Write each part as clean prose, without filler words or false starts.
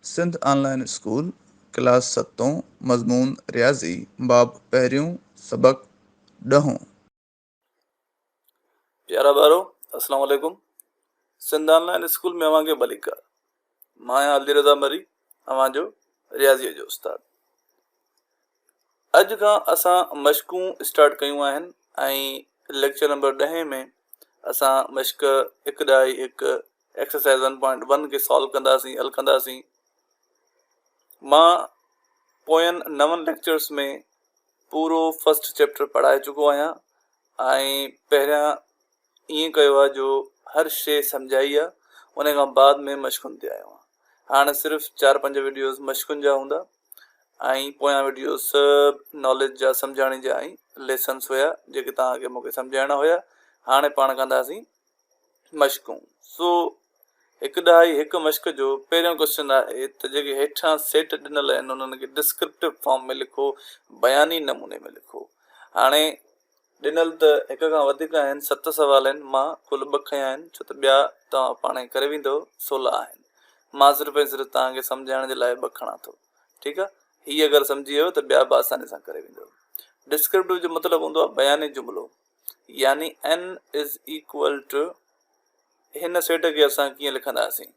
سنڌ آن line school, class ستون، مضمون رياضي، باب پهريون، سبق ڏهون. پيارا ٻارو السلام عليڪم سنڌ آن لائين اسڪول ۾ اوهان کي ڀليڪار مان آهيان علي رضا مري اوهان جو رياضي جو استاد اڄ کان اسان مشقون اسٽارٽ ڪيون آهن ۽ ليڪچر نمبر ڏهين ۾ اسان مشق هڪ ڏهائي هڪ ايڪسرسائز ون پوائنٽ ون کي سالو ڪنداسين حل ڪنداسين مان پوين نون ليڪچرس ۾ پورو فرسٽ چيپٽر پڙهائي چڪو آهيان ۽ پهريان ائين ڪيو آهي جو هر شي سمجهائي آهي ان کان بعد ۾ مشقن تي آيو آهيان هاڻي صرف چار پنج ويڊيوز مشقن جا هوندا ۽ پويان ويڊيوز سڀ ناليج جا سمجهاڻي جا ۽ ليسنس هيا جيڪي توهان کي مونکي سمجهائڻا هيا هاڻي پاڻ ڪنداسين مشقون، سو هڪ ڏهائي هڪ مشق جو پهريون ڪوئسچن آهي ته جيڪي هيٺان سيٽ ڏنل آهن انهن کي ڊسڪرپٽو فارم ۾ لکو، بياني نموني ۾ لکو. هاڻي ڏنل ته هڪ کان وڌيڪ آهن، ست سوال آهن، مان ڪل ٻه کنيا آهن ڇو ته ٻيا توهان پاڻهي ڪري ويندؤ، سولها آهن. مان صرف ۽ صرف توهان کي سمجهائڻ جي لاء ٻه کڻان ٿو. ٺيڪ آهي. هي اگر سمجهي ويو ته ٻيا به آساني سان ڪري ويندؤ. ڊسڪرپٽو جو مطلب هوندو آهي بياني جملو. يعني N is equal to هن سيٽ کي اسان ڪيئن لکنداسين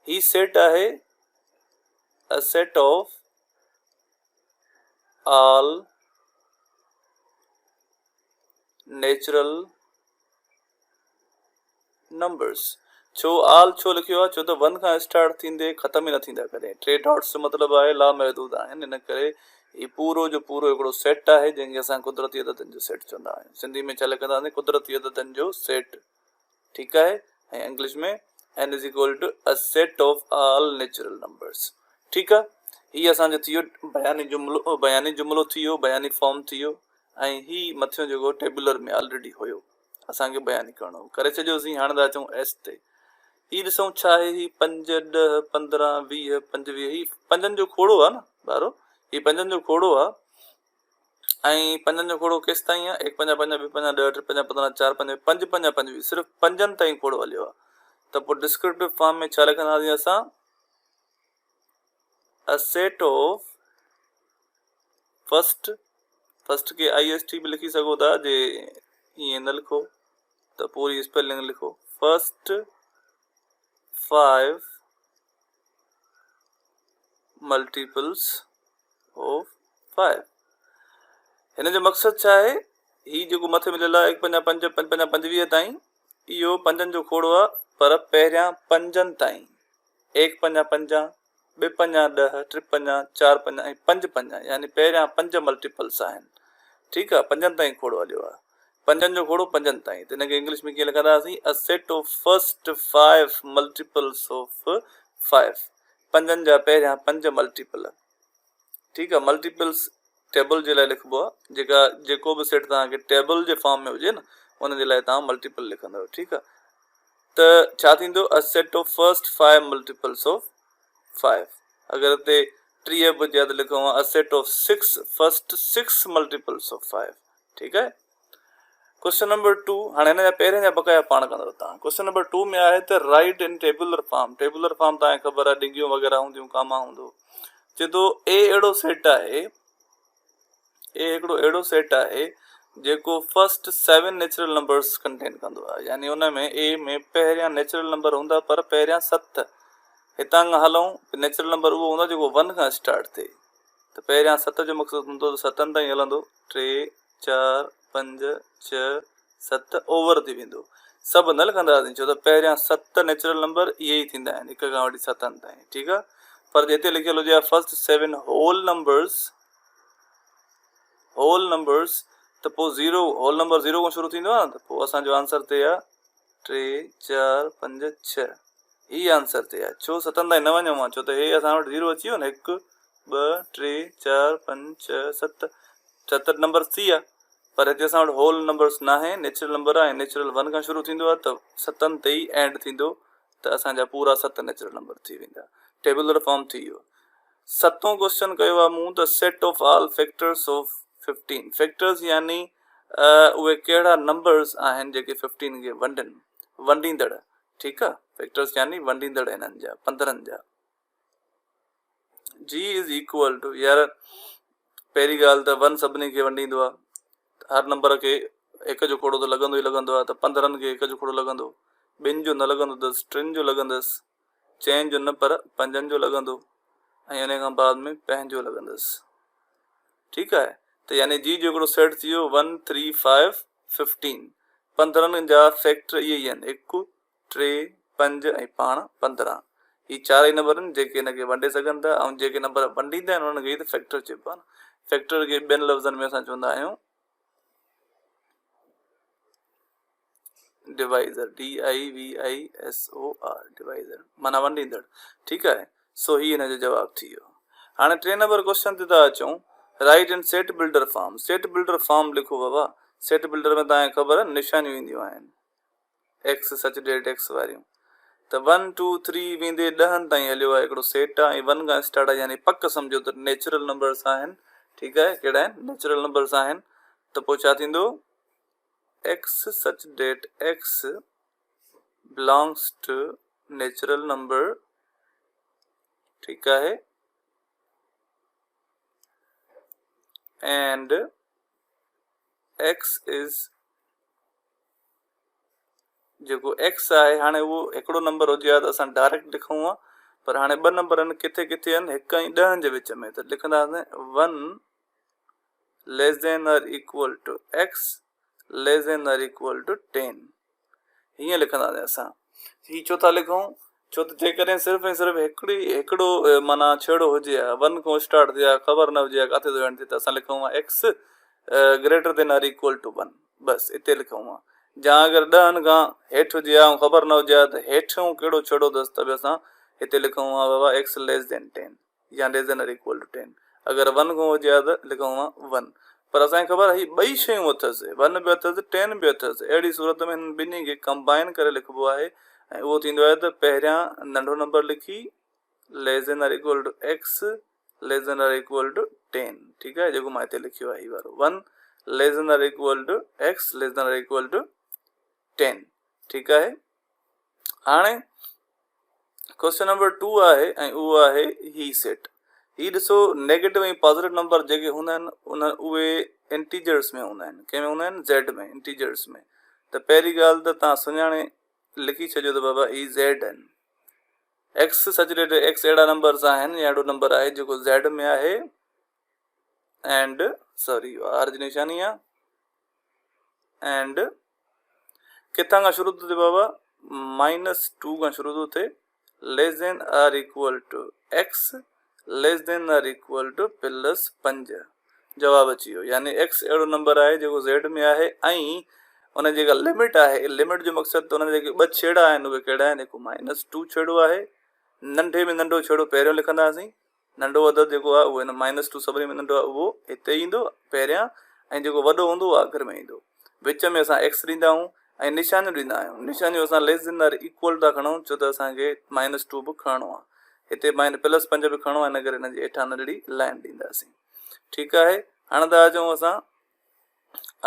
هي سيٽ آهي a set of all natural numbers ڇو آل ڇو لکيو آهي ڇو ته ون کان اسٽارٽ ٿيندي ختم ئي نه ٿيندا ڪڏهن ٽي ڊاٽس جو مطلب آهي لامحدود آهن ان ڪري هي پورو جو پورو هڪڙو سيٽ آهي جنهن کي اسان قدرتي عددن جو سيٽ چوندا آهيون سنڌي ۾ ڇا لکنداسين قدرتي عددن جو سيٽ ٺيڪ آهي ۽ English ۾ N is equal to a set of all natural numbers ٺيڪ آهي هي اسان جو ٿي ويو بياني جملو بياني جملو ٿي ويو بياني فارم ٿي ويو ۽ هي مٿيون جيڪو ٽيبولر ۾ آلريڊي هيو اسان کي بيان ئي ڪرڻو هو ڪري ڇڏيوسين هاڻي ٿا اچون ايس تي هي ڏسون ڇا آهي هي 5 10 15 20 25 هي پنجن جو کوڙو آهي نه ٻارو هي پنجن جو کوڙو آهي ۽ پنجن جو کوڙو ڪيس تائين آهي 1 5 5 2 5 10 3 5 15 4 5 5 5 25 صرف پنجن تائين کوڙو هليو آهي ته پوء ڊسڪرپٽو فارم ۾ ڇا لکنداسين اسان A set of first first کي I S T به لکي سگهو ٿا جي ائين نه لکو ته پوري اسپيلنگ لکو first five multiples of five هن جو مقصد ڇا آهي هي جيڪو مٿي مليل آهي هڪ پنجا پنج پنج پنجا پنجويهه تائين اهو پنجن جو کوڙو آهي پر پهريان پنجن تائين ايڪ پنجا پنجا، ٻه پنجا ڏهه، ٽي پنجا چار پنجا ۽ پنج پنجا يعني پهريان پنج ملٽيپلس آهن. ٺيڪ آهي پنجن تائين کوڙو هليو آهي. پنجن جو کوڙو پنجن تائين ته ان کي انگلش ۾ ڪيئن لکنداسين A set of first five multiples of five پنجن جا پهريان پنج ملٽيپل. ٺيڪ آهي ملٽيپلس ٽيبل جي لاء لکبو آهي جيڪا جيڪو به سيٽ توهان کي ٽيبل جي فارم ۾ هجي نه ان جي لاء توهان ملٽيپل لکندو ٺيڪ آهي ته ڇا ٿيندو a set of first five multiples of five اگر هتي 30 به هجي ها ته لکون ها a set of six first six multiples of five ٺيڪ آهي ڪوشچن نمبر 2 هاڻي هن جا پهرين جا بقايا پاڻ ڪندو تان ڪوشچن نمبر 2 ۾ آهي ته write in tabular form tabular form تان خبر آهي ڊنگيون وغيره هونديون ڪاما هوندو چي ٿو اي اهڙو سيٽ آهي اي هڪڙو اهڙو سيٽ آهي جيڪو first seven natural numbers contain ڪندو آهي يعني ان ۾ اي ۾ پهريان نيچرل نمبر هوندا پر پهريان ست هتان کان هلون نيچرل نمبر اهو هوندو جيڪو ون کان اسٽارٽ ٿئي ته پهريان ست جو مقصد هوندو ته ستن تائين هلندو ٽي چار، پنج، ڇهه، ست اوور ٿي ويندو. سڀ نه لکنداسين ڇو ته پهريان ست نيچرل نمبر اهي ئي ٿيندا آهن هڪ کان وٺي ستن تائين ٺيڪ آهي پر جي هتي لکيل هجي ها first seven whole numbers whole numbers ته پوء زيرو هول نمبر زيرو کان شروع ٿيندو آهي نه ته پوء اسان جو آنسر ٿئي ها ٽي چار پنج ڇهه هي آنسر ٿئي ها ڇو ستن تائين نه وڃون ها ڇو ته هي اسان وٽ زيرو اچي ويو نه هڪ ٻه ٽي چار پنج ڇهه ست 76 نمبر ٿي آ پر هتي اسان وٽ هول نمبرس ناهي نيچرل نمبر آهي نيچرل ون کان شروع ٿيندو آهي ته ستن تي ئي اينڊ ٿيندو ته اسان جا پورا ست نيچرل نمبر ٿي ويندا ٽيبولر فارم ٿي ويو ستون ڪوشچن ڪيو آهي مون ته set of all factors of 15 factors يعني اهي ڪهڙا نمبرس آهن جيڪي 15 کي ونڊن ونڊيندڙ ٺيڪ آ فيڪٽرس يعني ونڊيندڙ انهن جا 15 جا. جي is equal two, يار پهرين ڳالهه ته ون سڀني کي ونڊيندو آهي، هر نمبر کي هڪ جو کوڙو ته لڳندو ئي لڳندو آهي، ته 15 کي هڪ جو کوڙو لڳندو، ٻن جو نه لڳندو اٿس، ٽن جو لڳندس، چئن جو نه پر پنجن جو لڳندو ۽ ان کان بعد ۾ پنهنجو لڳندس. ٺيڪ آهي، ته يعني جي جو هڪڙو سيٽ ٿي ويو 1 3 5 15. 15 جا فيڪٽر اهي ئي آهن، 1، 3، 5 ۽ پاڻ 15. هي چار ئي نمبر آهن جيڪي هن کي ونڊي سگهن ٿا ۽ جيڪي نمبر ونڊيندا آهن انهن کي ئي ته فيڪٽر چئبو آهي نه. فيڪٽر کي ٻين لفظن ۾ اسان چوندا آهيون ڊوائزر، DIVISOR، ڊوائزر معنيٰ ونڊيندڙ. ٺيڪ آهي، سو هي هن جو جواب ٿي ويو. هاڻي ٽئين نمبر ڪوشچن تي ٿا اچون. Write in set builder form. Set builder form لکو بابا. سيٽ بلڊر ۾ توهان کي خبر آهي نشانيون اينديون آهن ايڪس سچ ڊيٽ ايڪس واريون، ته ون ٽو ٿري ويندي ڏهن تائين هليو آهي، هڪڙو سيٽ آهي ۽ ون کان اسٽارٽ آهي، يعني پڪ سمجهو ته نيچرل نمبرس آهن. ٺيڪ آهي، ڪهڙا آهن؟ نيچرل نمبرس آهن. ته پوء ڇا ٿيندو؟ X such that X belongs to natural number, ٺيڪ آهي، and X is جيڪو ايڪس آهي، هاڻي اهو هڪڙو نمبر هجي ها ته اسان ڊائريڪٽ لکون ها، پر هاڻي ٻه نمبر آهن، ڪٿي ڪٿي آهن؟ هڪ ۽ ڏهن جي وچ ۾، ته لکنداسين 1 less than or equal to X less than or equal to 10. هيئن لکنداسين اسان. هي ڇو ٿا لکون؟ ڇو ته جيڪڏهن صرف ۽ صرف هڪڙي هڪڙو معنيٰ ڇيڙو هجي ها، ون کان اسٽارٽ ٿئي ها، خبر نه هجي ها ڪاٿي ٿو اينڊ ٿئي، ته اسان لکون ها X greater than or equal to 1، بس اتي لکون ها. جا اگر ڏهن کان هيٺ هجي ها ۽ خبر نه هجي ها ته هيٺيون ڪهڙو ڇيڙو اٿس، ته به اسان هتي لکون ها بابا ايڪس ليس دين 10 يا ليس دين آر ايڪول ٽو 10. اگر ون کان هجي ها ته لکون ها ون، پر اسان کي خبر آهي هي ٻئي شيون اٿس، ون به اٿس 10 به اٿس. اهڙي صورت ۾ هنن ٻنهي کي ڪمبائن ڪري لکبو آهي ۽ اهو ٿيندو آهي ته پهريان ننڍو نمبر لکي less than or equal to X less than or equal to 10. ٺيڪ آهي، جيڪو مان هتي لکيو آهي هي وارو 1 less than or equal to X less than or equal to 10. ٺيڪ آهي، هاڻي ڪوشچن نمبر 2 آهي ۽ اهو آهي هي سيٽ. هي ڏسو، نيگيٽو ۽ پازيٽو نمبر جيڪي هوندا آهن ان اهي انٽيجرس ۾ هوندا آهن. ڪنهن ۾ هوندا آهن؟ Z ۾، integers ۾. ته پهرين ڳالهه ته تان سڃاڻي لکي ڇڏيو ته بابا هي زيڊ آهن. ايڪس سچ ڊيٽ ايڪس اهڙا نمبرز آهن يا اهڙو نمبر آهي جيڪو زيڊ ۾ آهي اينڊ سوري آر جي نشاني آهي، اينڊ ڪٿان کان شروع ٿو ٿئي بابا؟ مائنس ٽو کان شروع ٿو ٿئي، less than or equal to X less than or equal to plus 5. جواب اچي ويو، يعني ايڪس اهڙو نمبر آهي جيڪو زيڊ ۾ آهي ۽ ان جي جيڪا لمٽ آهي، لمٽ جو مقصد ته ان جا جيڪي ٻه ڇيڙا آهن اهي ڪهڙا آهن؟ هڪ مائنس ٽو ڇيڙو آهي، ننڍي ۾ ننڍو ڇيڙو پهريون لکنداسين، ننڍو عدد جيڪو آهي اهو هن مائنس ٽو سڀني ۾ ننڍو آهي اهو هتي ايندو پهريان ۽ جيڪو وڏو هوندو اهو آخر ۾ ايندو. وچ ۾ اسان ايڪس ڏيندا آهيون ۽ نشانيون ڏيندا آهيون. نشانيون اسان ليس دين آر ايڪول ٿا کڻون ڇو ته اسان کي مائنس ٽو به کڻڻو آهي، هتي پلس 5 به کڻڻو آهي، ان ڪري هن جي هيٺان ننڍڙي لائن ڏينداسين. ٺيڪ آهي، هاڻي ٿا اچون اسان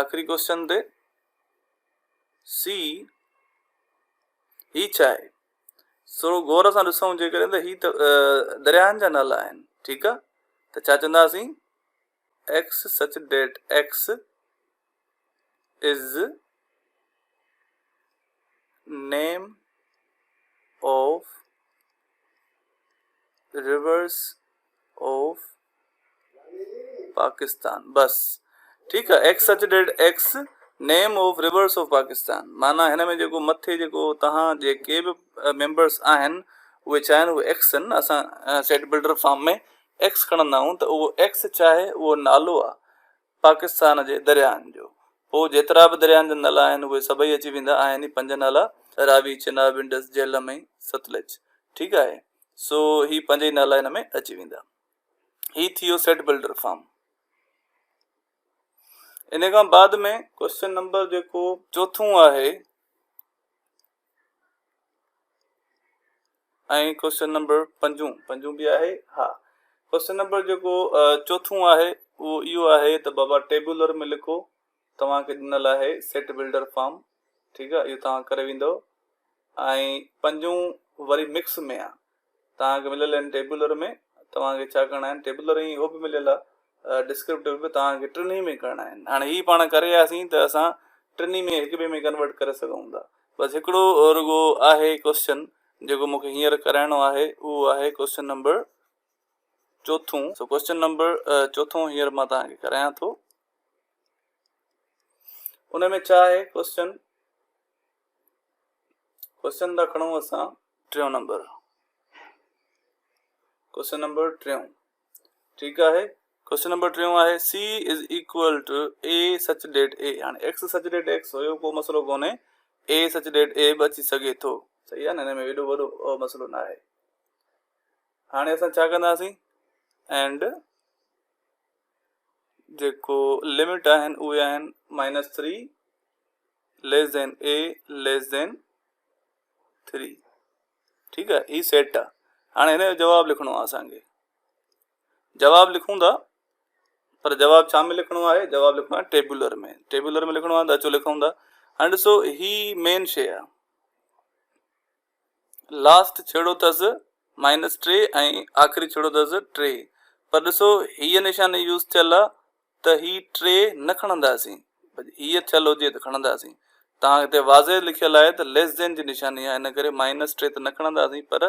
آخري ڪوشچن تي. سي هي ڇا آهي؟ سو غور سان ڏسون جيڪڏهن ته هي ته درياهن جا نالا آهن. ٺيڪ آهي، ته ڇا چونداسين؟ X such that X is name of rivers of Pakistan. بس ٺيڪ آ، X such that X name of rivers of Pakistan, معنيٰ هن ۾ جيڪو مٿي جيڪو توهان جيڪي به ميمبرس آهن اهي ڇا آهن؟ اهي ايڪس آهن. اسان سيٽ بلڊر فارم ۾ ايڪس کڻندا آهيون ته اهو ايڪس ڇا آهي؟ اهو نالو آهي پاڪستان جي درياهن جو. پوء جيترا به درياهن جا نالا آهن اهي سڀئي اچي ويندا آهن. هي پنج نالا، راوي، چناب، انڊس، جهلم ۽ ستلج. ٺيڪ آهي، سو هي پنج ئي نالا هن ۾ اچي ويندا. هي ٿي ويو سيٽ بلڊر فارم. ان کان بعد ۾ ڪوشچن نمبر جيڪو چوٿون آهي ۽ ڪوشچن نمبر پنجون به آهي. ها، ڪوشچن نمبر جيڪو چوٿون آهي اهو اهو آهي ته بابا ٽيبولر ۾ لکو، توهان کي ڏنل آهي سيٽ بلڊر فارم. ٺيڪ آهي، اهو توهان ڪري ويندو. ۽ پنجون وري مڪس ۾ آهي، توهان کي مليل آهن ٽيبولر ۾، توهان کي ڇا ڪرڻا آهن ٽيبلر ۽ اهو به مليل آهي ڊسڪرپٽو به توهان کي ٽنهي ۾ ڪرڻا آهن. هاڻي هي پاڻ ڪري آياسين ته اسان ٽنهي ۾ هڪ ٻئي ۾ ڪنورٽ ڪري سگهون ٿا. بس هڪڙو رڳو آهي ڪوسچن جيڪو مون کي هينئر ڪرائڻو آهي اهو آهي ڪوسچن نمبر چوٿون. سو ڪوسچن نمبر چوٿون هينئر مان توهان کي ڪرايان ٿو. ان ۾ ڇا آهي ڪوسچن ڪوسچن ٿا کڻون اسان ٽيون نمبر ڪوسچن نمبر ٽيون ٺيڪ آهي ڪوسچن نمبر ٽيون آهي C is equal to A such that A هاڻي ايڪس سچ ڊيٽ ايڪس هيو ڪو مسئلو ڪونهي اي سچ ڊيٽ اي به اچي سگهي ٿو صحيح آهي نه هن ۾ ايڏو وڏو مسئلو نه آهي هاڻي اسان ڇا ڪنداسين اينڊ جيڪو لمٽ آهن اهي آهن minus three less than A less than three ٺيڪ آهي هي سيٽ آهي هاڻي هن جو جواب لکڻو آهي اسانکي جواب لکون ٿا پر جواب ڇا ۾ لکڻو آهي جواب لکڻو آهي ٽيبولر ۾ ٽيبولر ۾ لکڻو آهي ته اچو لکون ٿا هاڻي ڏسو هي مين شي آهي لاسٽ ڇيڙو اٿس مائنس ٽي ۽ آخري ڇيڙو اٿس ٽي پر ڏسو هيء نشاني يوز ٿيل آ ته هي ٽي نه کڻنداسين هيء ٿيل هجي ته کڻنداسين تان هتي واضح لکيل آهي ته ليس دين جي نشاني آهي ان ڪري مائنس ٽي ته نه کڻنداسين پر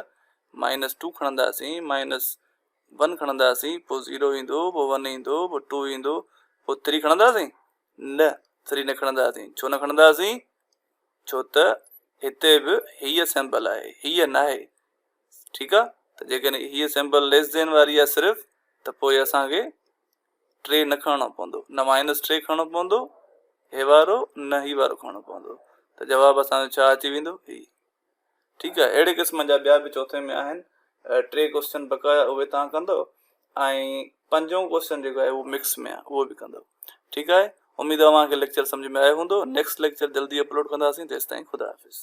مائنس ٽو کڻنداسين مائنس ون کڻنداسين پوء زيرو ايندو پوء ون ايندو پوء ٽو ايندو پوء ٿري کڻنداسين نه ٿري نه کڻنداسين ڇو نه کڻنداسين ڇو ته هتي به هيء سيمبل آهي، هيء ناهي. ٺيڪ آ ته جيڪڏهن هيء سيمبل ليس دين واري آهي صرف ته پوء اسان کي ٽي نه کڻڻو پوندو، نه مائنس ٽي کڻڻو پوندو هي وارو نه هي وارو کڻڻو پوندو ته جواب اسان جو ڇا اچي ويندو هي. ٺيڪ آ اهڙي قسم جا ٻيا به چوٿين ۾ آهن ٽي ڪوسچن بقايا اهي توهان ڪندو ۽ پنجون ڪوسچن جيڪو آهي اهو مڪس ۾ آهي اهو به ڪندو ٺيڪ آهي اميد اوهان کي ليڪچر سمجھ ۾ آيو هوندو نيڪسٽ ليڪچر جلدي اپلوڊ ڪنداسين تيستائين خدا حافظ.